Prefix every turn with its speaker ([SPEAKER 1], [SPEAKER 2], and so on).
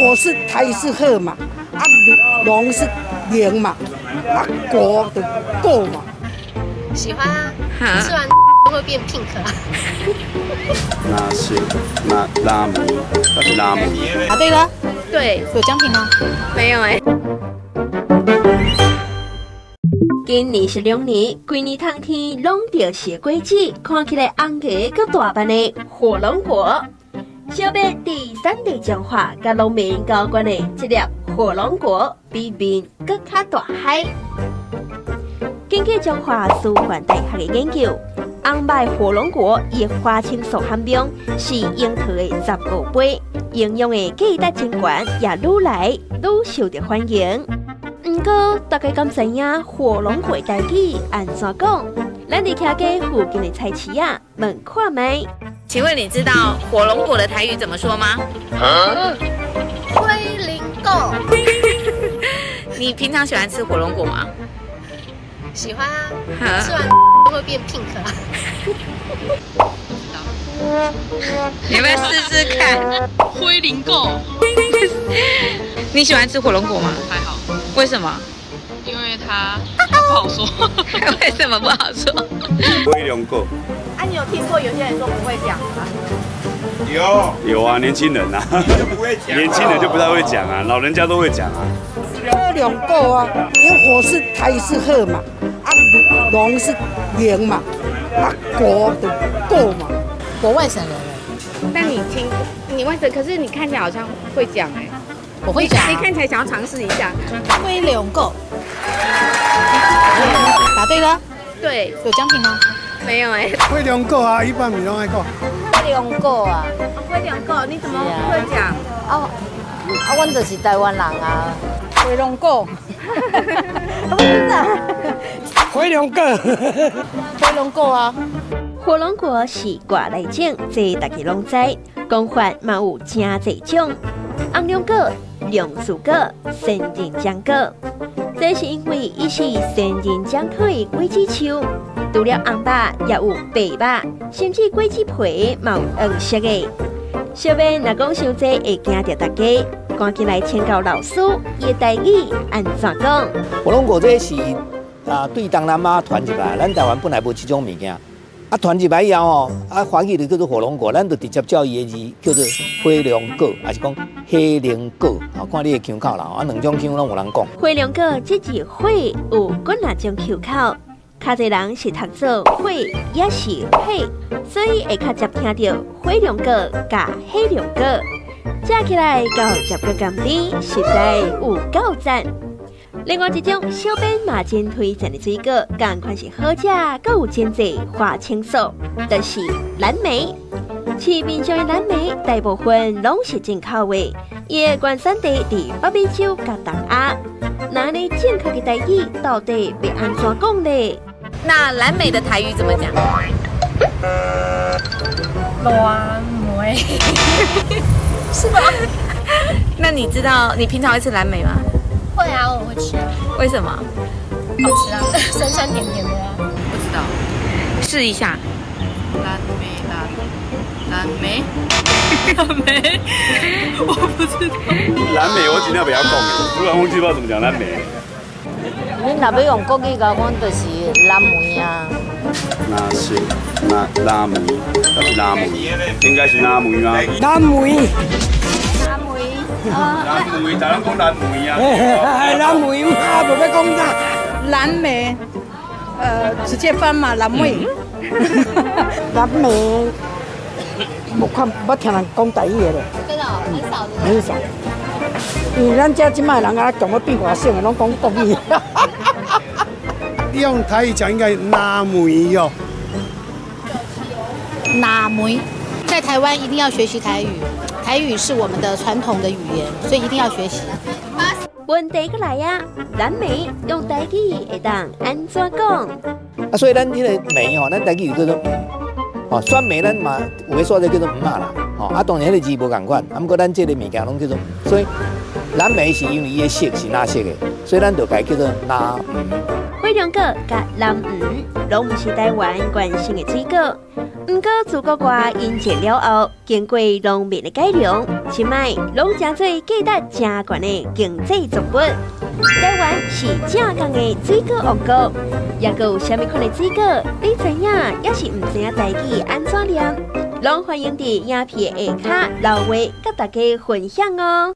[SPEAKER 1] 火是台語是火嘛，啊龍是龍嘛，啊果就果嘛。
[SPEAKER 2] 喜歡啊，吃完會變 pink 啊。
[SPEAKER 3] 那是那拉姆，那是拉姆。
[SPEAKER 4] 答對了。
[SPEAKER 2] 對。
[SPEAKER 4] 有獎品嗎？
[SPEAKER 2] 沒有哎。
[SPEAKER 5] 今年是龍年，規年冬天攏著是果子，看起來紅牙閣大瓣的火龍果。小編佇產地彰化，佮農民交關的這粒火龍果，比面閣較大海。根據彰化師範大學的研究，紅白火龍果伊的花青素含量是櫻桃的15倍，營養的價值真懸，也愈來愈受著歡迎。毋過，大家敢知影火龍果台語按怎講？咱佇徛街附近的菜市仔問看覓。
[SPEAKER 6] 請問你知道火龍果的台語怎麼說嗎？
[SPEAKER 2] 火龍果。
[SPEAKER 6] 你平常喜歡吃火龍果嗎？
[SPEAKER 2] 喜歡啊，吃完會變 pink 啊。
[SPEAKER 6] 你要不要試試看？
[SPEAKER 7] 火龍果。
[SPEAKER 6] 你喜歡吃火龍果嗎？
[SPEAKER 7] 還好。
[SPEAKER 6] 為什麼？
[SPEAKER 7] 因為它不好說。
[SPEAKER 6] 為什麼不好說？
[SPEAKER 3] 火龍果。
[SPEAKER 8] 啊，你有聽過有些人說不會講嗎？
[SPEAKER 3] 有有啊，年輕人啊，年輕人就不太會講啊，老人家都會講啊。
[SPEAKER 1] 火龍果啊，因為火是台語是火嘛，啊龍是龍嘛，啊果就果嘛。
[SPEAKER 4] 我外省人哎。
[SPEAKER 6] 但你聽，你外省，可是你看起來好像會講哎。
[SPEAKER 4] 我會講。
[SPEAKER 6] 你看起來想要嘗試一下。
[SPEAKER 4] 火龍果。答對了。
[SPEAKER 6] 對。
[SPEAKER 4] 有獎品嗎？
[SPEAKER 6] 沒有哎。
[SPEAKER 9] 火龍果啊，一般毋攏愛講。
[SPEAKER 8] 火龍果啊。
[SPEAKER 6] 火龍果，你怎麼會講？
[SPEAKER 8] 啊啊，阮就是台灣人啊。
[SPEAKER 4] 火龍果。
[SPEAKER 1] 火龍果。
[SPEAKER 4] 火龍果啊。
[SPEAKER 5] 火龍果是外來種，這大家攏知。講法嘛有誠濟種，紅龍果、龍樹果、仙人掌果。這是因為伊是仙人掌科的果子樹，除了紅肉，也有白肉，甚至果子皮嘛有黃色的。小編若講傷濟會驚著大家，趕緊來請教老師，伊的台語按怎講？
[SPEAKER 10] 火龍果這是啊，對東南亞傳入來，咱台灣本來無這種物件。啊，傳入來以後吼，啊，華語就叫做火龍果，咱就直接照伊的字叫做火龍果，抑是講火龍果，吼，看你的腔口啦，啊，兩種腔攏有人講。
[SPEAKER 5] 火龍果這字火有幾若種腔口，較濟人是讀做火，抑是火，所以會較捷聽著火龍果佮火龍果，食起來夠汁閣甘甜，實在有夠讚。另外一種小編嘛真推薦的水果，仝款是好食，閣有真濟花青素，就是藍莓。市面上的藍莓大部分攏是進口的，伊的原產地佇北美洲佮東亞。那呢正確的台語到底欲按怎講呢？
[SPEAKER 6] 那藍莓的台語怎麼講？
[SPEAKER 2] 藍莓，是嗎？
[SPEAKER 6] 那你知道你平常會吃藍莓嗎？
[SPEAKER 2] 會啊，我會吃啊。
[SPEAKER 6] 為什麼？
[SPEAKER 2] 好吃啊，酸酸甜甜的啊。
[SPEAKER 7] 不知道，
[SPEAKER 6] 試一下。
[SPEAKER 7] 藍莓，藍藍莓，藍莓，我不知道。
[SPEAKER 3] 藍莓我盡量不要講，突然忘記不知道怎麼講藍莓。
[SPEAKER 8] 你若欲用國語共講，就是藍莓啊。
[SPEAKER 3] 那是那拉姆，那是拉姆，應該是拉姆嗎？
[SPEAKER 1] 藍莓。
[SPEAKER 3] 藍莓，大人講藍莓啊。
[SPEAKER 1] 藍莓嘛，無欲講啥。藍莓，直接翻嘛，藍莓。藍莓，無看，無聽人講台語的咧。
[SPEAKER 2] 真的很少。
[SPEAKER 1] 很少。因為咱這這擺人啊，強欲變外省的，攏講國語。
[SPEAKER 9] 你用台語講應該藍莓喲。
[SPEAKER 4] 藍莓，在台灣一定要學習台語，台語是我們的傳統的語言，所以一定要學習。
[SPEAKER 5] 問題閣來啊，藍莓用台語會當按怎講？
[SPEAKER 10] 啊，所以咱彼个莓吼，咱台語叫做哦，酸梅，咱嘛有的所在叫做毋仔啦，吼啊，當然彼个字無仝款，啊，毋過咱這个物件攏叫做，所以藍莓是因為伊的色是藍色的，所以咱就共伊叫做藍莓。
[SPEAKER 5] 火龍果佮藍莓，攏毋是台灣原生的水果。毋過自國外引進了後，經過農民的改良，這擺攏成做價值誠懸的經濟作物。台灣是正港的水果王國，抑閣有啥物款的水果，你知影抑是毋知影台語按怎念？攏歡迎佇影片下跤留話，佮大家分享哦。